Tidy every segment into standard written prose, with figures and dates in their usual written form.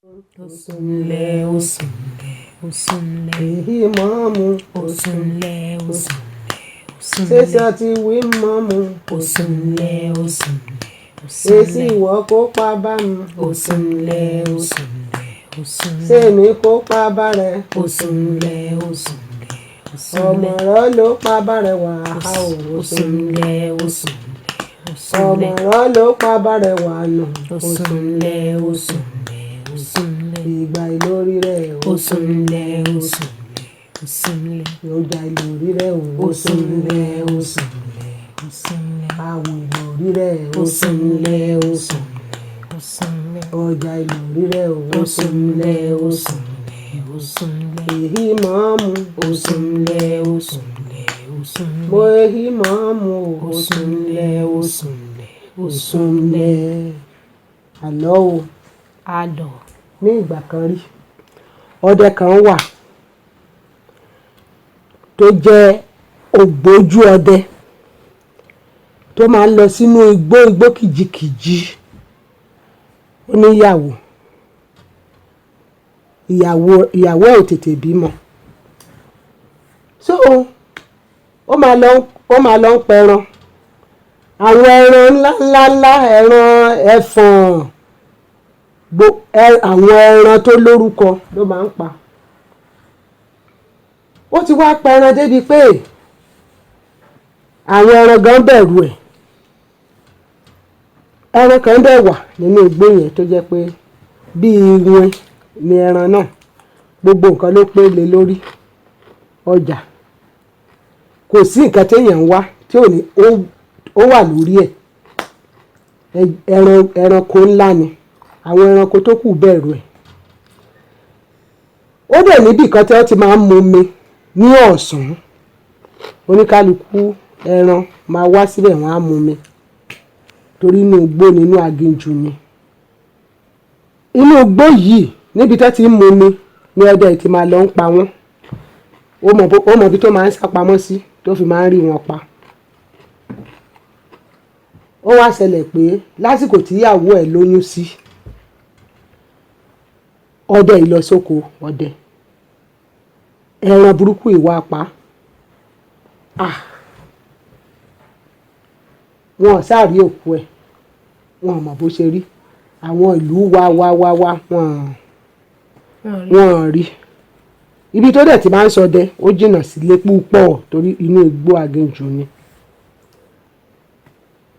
Òsùnlẹ̀, òsùnlẹ̀, òsùnlẹ̀. Èyí mọ́mú. Òsùnlẹ̀, òsùnlẹ̀, Ṣé òsùnlẹ̀. ṣe ti wí mọ́mú? Òsùnlẹ̀, òsùnlẹ̀, Èsì òsùnlẹ̀. Ìwọ kó pa bá mi. Òsùnlẹ̀, òsùnlẹ̀, Ṣé òsùnlẹ̀. èmi kó pa bá rẹ? Òsùnlẹ̀, òsùnlẹ̀, Ọmọ òsùnlẹ̀. rẹ ló pa bá rẹ wà á ò. Òsùnlẹ̀, òsùnlẹ̀, Ọmọ òsùnlẹ̀. rẹ ló pa bá rẹ wà nù. Òsùnlẹ̀, òsùnlẹ̀, òsùnlẹ̀. Ìgbà ìlórí rẹ ò. Òsùnlẹ̀, òsùnlẹ̀, òsùnlẹ̀. Ọjà ìlórí rẹ ò. Òsùnlẹ̀, òsùnlẹ̀, òsùnlẹ̀. Àwọ̀ ìlórí rẹ ò. Òsùnlẹ̀, òsùnlẹ̀, òsùnlẹ̀. Ọjà ìlórí rẹ ò. Òsùnlẹ̀, òsùnlẹ̀, òsùnlẹ̀. Èyí mọ́mú. Òsùnlẹ̀, òsùnlẹ̀, Mo òsùnlẹ̀. Èyí mọ́mú o. Òsùnlẹ̀, òsùnlẹ̀, òsùnlẹ̀. Òsùnlẹ̀. Àlọ́ o. Àlọ́. Ní ìgbà kan rí, ọdẹ kan wà tó jẹ́ ògbójú ọdẹ tó máa ń lọ sínú igbó, igbó kìjikìji. Ó níyàwó, ìyàwó ẹ̀ ò tètè bímọ. So ó máa lọ ń pẹran, àwọn ẹran ńlá ńlá ńlá, ẹran ẹfọ̀n, àwọn ẹran tó lórúkọ ló máa ń pa. Ó ti wá pẹran débi pé àwọn ẹran gan bẹ̀rù ẹ̀. Ẹran kan dẹ̀ wà nínú igbó yẹn tó jẹ́ pé bí iwin ni ẹran náà. Gbogbo nǹkan ló pé lé lórí ọjà. Kò sí nǹkan téèyàn ń wá tí ò ní ó wà lórí ẹ̀. Ẹranko ńlá ni. Àwọn ẹranko tó kù bẹ̀rù ẹ̀. Ó dẹ̀ níbì kan tí wọ́n ti máa ń mu omi ní ọ̀sán. Oníkálukú ẹran máa wá síbẹ̀, wọ́n á mu omi, torí inú igbó ni, inú aginjù ni. Inú igbó yìí, níbi tí wọ́n ti ń mu omi, ní ọdẹ yìí ti máa lọ ń pa wọ́n. Ó mọ ibi tó máa ń sá pamọ́ sí tó fi máa ń rí wọn pa. Ó wá ṣẹlẹ̀ pé lásìkò tí ìyàwó ẹ̀ lóyún sí, ọdẹ yìí lọ sóko ọdẹ. Ẹran burúkú yìí wá pa á. Wọn ò sáà rí òkú ẹ̀, wọn ò mọ̀ bó ṣe rí. Àwọn ìlú wá wá wá wá, wọn ò rí. Ibi tó dẹ̀ ti máa ń ṣọdẹ, ó jìnnà sílé púpọ̀, torí inú igbó aginjù ni.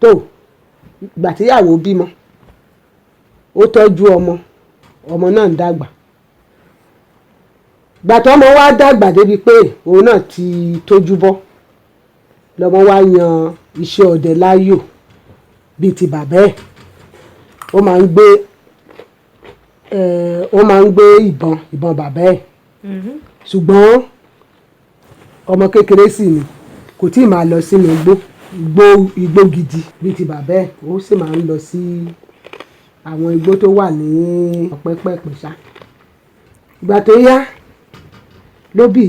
Tó ìgbà tí ìyàwó bímọ, ó tọ́jú ọmọ, ọmọ náà ń dàgbà. Ìgbà tó ọmọ wa dàgbà débi pé òun náà ti tójú bọ́, lọ́mọ wa yan iṣẹ́ ọdẹ láàyò bíi ti bàbá ẹ̀. Ó máa ń gbé ìbọn bàbá ẹ̀, ṣùgbọ́n ọmọ kékeré sì ni, kò tí ì máa lọ sínú igbó gidi bíi ti bàbá ẹ̀. Ó sì máa ń lọ sí àwọn igbó tó wà ní pẹ́pẹ́pẹ́ ṣá. Ìgbà tó yá, ló bi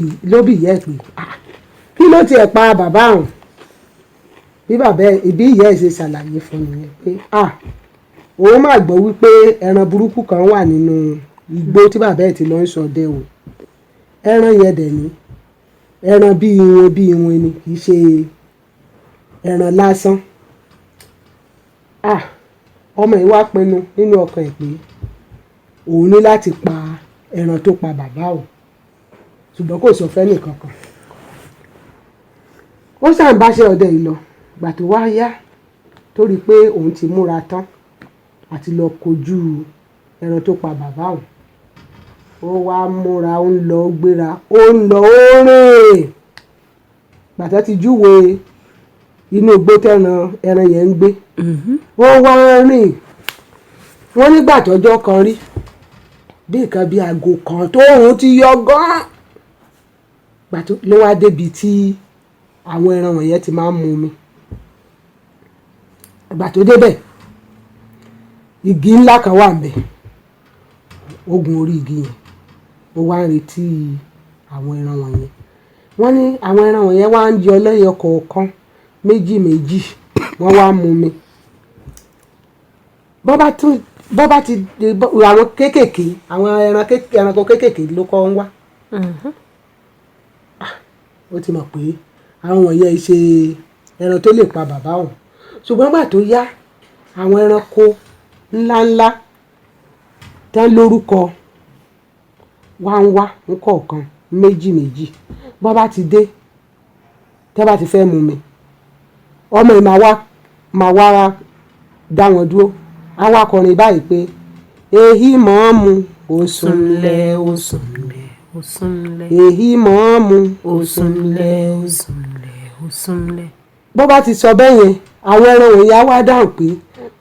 ìyá ẹ̀ pé, "Ah, kí ló tiẹ̀ pa bàbá òun?" Bí bàbá ẹ̀, bí ìyá ẹ̀ ṣe ṣàlàyé fún un nìyẹn pé, ah, òun máa gbọ́ wípé ẹran burúkú kan wà nínú igbó tí bàbá ẹ̀ ti lọ ń ṣọdẹ o. Ẹran yẹn dẹ̀ ní ẹran bí iwin, bí iwin ni, kì í ṣe ẹran lásán. Ah, ọmọ yìí wá pinnu nínú ọkàn ẹ̀ pé òun ní láti pa ẹran tó pa bàbá òun, ṣùgbọ́n kò sọ fẹ́nì kankan. Ó ṣàn báṣẹ́ ọdẹ yìí lọ. Ìgbà tó wá yá, tó rí i pé òun ti múra tán àti lọ kojú ẹran tó pa bàbá òun, ó wá múra, ó ń lọ, ó gbéra, ó ń lọ, ó rìn. Ìgbà tó ti júwe inú igbó tẹ́ran ẹran yẹn ń gbé, ó wá rìn. Wọ́n nígbà tọ́jọ́ kan rí bí nǹkan bí aago 1 tóòrùn ti yọ gan-an, gbà tó ló wá débi tí àwọn ẹran wọ̀nyẹn ti máa ń mu omi. Ìgbà tó débẹ̀, igi ńlá kan wà ńbẹ̀. Ó gun orí igi yẹn, ó wá ń retí àwọn ẹran wọ̀nyẹn. Wọ́n ní àwọn ẹran wọ̀nyẹn wá ń yọ lẹ́yọ kọ̀ọ̀kan, méjì méjì, wọ́n wá ń mu omi. Bọ́ bá tún Bọ́ bá ti àwọn kéékèèké, àwọn ẹranko kéékèèké ló kọ́ ń wá. Ó ti mọ̀ pé àwọn wọ̀nyẹn ṣe ẹran tó lè pa bàbá òun. Ṣùgbọ́n ìgbà tó yá, àwọn ẹranko ńláńlá tán lórúkọ wá ń wá ńkọ̀ọ̀kan méjì méjì. Bọ́ bá ti dé, tẹ́ bá ti fẹ́ mú mi, ọmọ yìí máa wá dá wọn dúró. Á wá kọrin báyìí pé èhí mọ́ mu, òsùnlẹ̀, òsùnlẹ̀, òsùnlẹ̀, èhí mọ́ mu, òsùnlẹ̀, òsùnlẹ̀, òsùnlẹ̀. Bó bá ti sọ bẹ́ẹ̀ yẹn, àwọn ẹran wọ̀nyí á wá dáhùn pé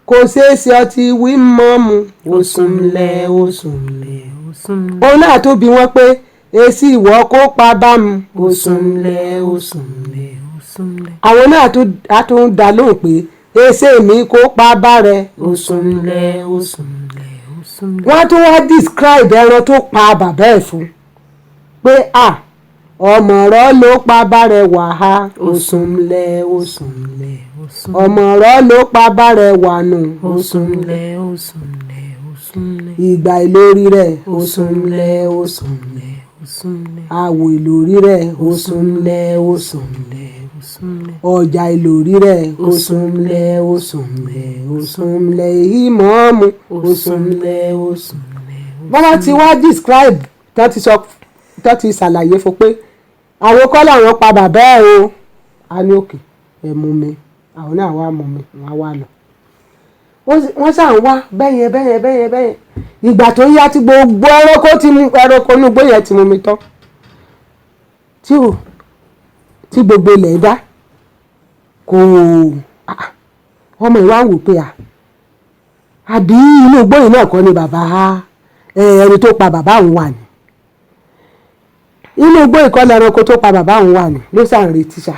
kò ṣeé ṣe ọtí wí mọ́ mu, òsùnlẹ̀, òsùnlẹ̀, òsùnlẹ̀. Òun náà tó bi wọ́n pé èsì ìwọ kó pa bá mu, òsùnlẹ̀, òsùnlẹ̀, òsùnlẹ̀. Àwọn náà á tún dá lóhùn pé èsè mi kó pa bá rẹ, òsùnlẹ̀, òsùnlẹ̀, òsùnlẹ̀. Wọ́n tún wá describe ẹran tó pa bàbá ẹ̀ fún pé à ọmọ ọ̀rọ̀ ló pa bá rẹ wà á, òsùnlẹ̀, òsùnlẹ̀, òsùnlẹ̀. Ọmọ ọ̀rọ̀ ló pa bá rẹ wà nù, òsùnlẹ̀, òsùnlẹ̀, òsùnlẹ̀. Ìgbà ìlórí rẹ̀, òsùnlẹ̀, òsùnlẹ̀, òsùnlẹ̀. Àwọ̀ ìlórí rẹ̀, òsùnlẹ̀, òsùnlẹ̀, òsùnlẹ̀. Ọjà ìlórí rẹ̀, òsùnlẹ̀, òsùnlẹ̀, òsùnlẹ̀, ìmọ̀ọ́mù, òsùnlẹ̀, òsùnlẹ̀. Bọ́lá ti wá describe tó ti sọ, tó ti ṣàlàyé fún pé àwọn kọ́ làwọn pa bàbá ẹ̀ o. A ní òkè ẹ̀ mú mi, àwọn náà wá mú mi, wọ́n á wá lọ. Wọ́n ṣà ń wá bẹ́yẹn bẹ́yẹn bẹ́yẹn bẹ́yẹn. Ìgbà tó yá tí gbogbo ẹranko ti mú, ẹranko inú igbó yẹn ti mú mi tán, tí ò tí gbogbo ilẹ̀ dá kò, ọmọ ìwà ń wò pé à àbí inú igbó yìí náà kọ́ ni bàbá ẹni tó pa bàbá òun wà ní inú igbó ìkọlẹ̀, ẹranko tó pa bàbá òun wà ní ló sàn retí ṣá.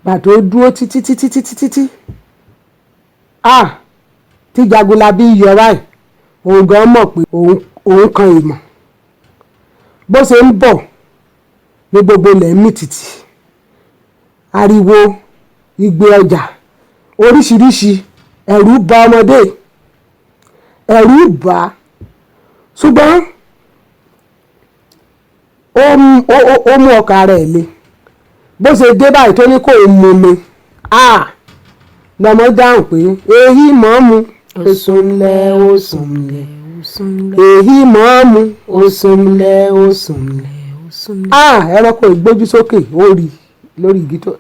Bàtò dúró títí títí títí títí, ah, tí Jagunlabi yọ báyìí, òun gan mọ̀ pé òun kan ìmọ̀. Bó ṣe ń bọ̀ ní gbogbo ilẹ̀ ń mì tìtì, ariwo, igbe ọjà oríṣiríṣi, ẹ̀rù bà ọmọdé, ẹ̀rù bà á. Ṣùgbọ́n ó mú ọkàn ara ẹ̀ le. Bó ṣe dé báyìí tó ní kó o mú mi, ah, lọmọ dáhùn pé èyí mọ̀ mu, òsùnlẹ̀, òsùnlẹ̀, òsùnlẹ̀. Èyí mọ̀ mu, òsùnlẹ̀, òsùnlẹ̀, òsùnlẹ̀. Ah, ẹranko ìgbójú sókè, ó rí lórí igi tó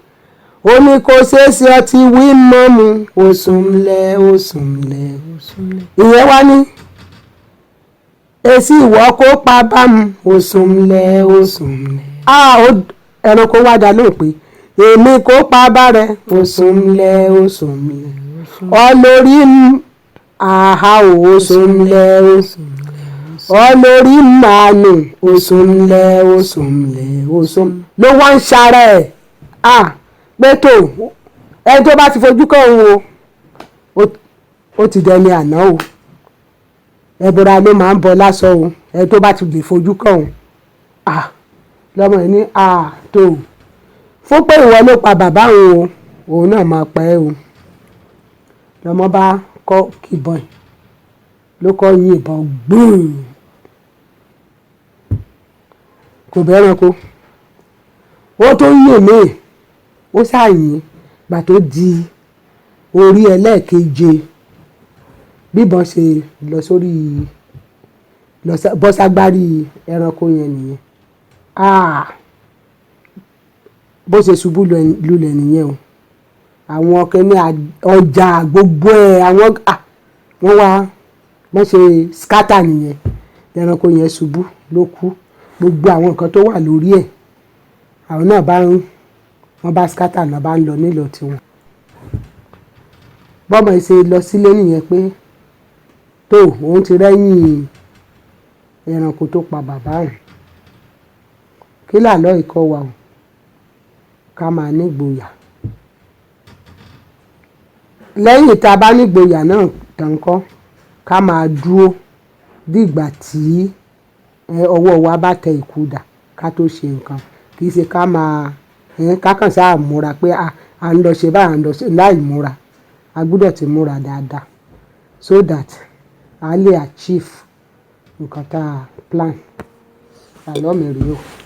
ó ní kò ṣeé ṣe ọtí wí mọ́ mu, òsùnlẹ̀, òsùnlẹ̀, òsùnlẹ̀. Ìyẹn wá ní èsì ìwọ kó pa bá mu, òsùnlẹ̀, òsùnlẹ̀. Ah, ẹranko wá dá lóhùn pé èmi kó pa bá rẹ, òsùnlẹ̀, òsùnlẹ̀, ọlórí àhà òsùnlẹ̀, ọlórí màánù, òsùnlẹ̀, òsùnlẹ̀, òsùn ló wá ń ṣara ẹ̀. Ah, pé tó ẹni tó bá ti fojú kàn òun o, ó ti dẹni àná o, ẹbọra ló máa ń bọ lásán o, ẹni tó bá ti lè fojú kàn òun. Ah, lọmọ yìí ní ah, tó fún pé ìwọ ló pa bàbá òun o, òun náà máa pa ẹ́ o. Lọmọ bá kọ́ kìbọn ẹ̀, ló kọ́ yin ìbọn gbùn, kò bẹ́ẹ̀ ó tó yìn míì, ó ṣàyìn. Gbà tó di orí ẹlẹ́ẹ̀keje, bíbọn ṣe lọ sórí lọ bọ́ ságbárí ẹranko yẹn nìyẹn. Ah, bó ṣe ṣubú lulẹ̀ nìyẹn o. Àwọn kẹ́ni ọjà gbogbo ẹ̀, àwọn wọ́n wá wọ́n ṣe scatter nìyẹn. Ẹranko yẹn ṣubú ló kú. Gbogbo àwọn nǹkan tó wà lórí ẹ̀, àwọn náà bá ń wọ́n bá scatter náà bá ń lọ nílò tiwọn. Bọ́mọ yìí ṣe lọ sílé nìyẹn pé tó òun ti rẹ́yìn ẹranko tó pa bàbá òun. Kí làlọ́ ìkọ́ wa o? Ká máa nígboyà. Lẹ́yìn tá a bá nígboyà náà tán kọ́, ká máa dúró dìgbà tí ọwọ́ wa bá tẹ ìkudà ká tó ṣe nǹkan. Kì í ṣe ká máa ká kàn sáà múra pé à ń lọ ṣe báyìí, à ń lọ ṣe láì múra. A gbọdọ̀ ti múra dáadáa so that a lè achieve nǹkan tá a plan. Àlọ́ mi rèé o.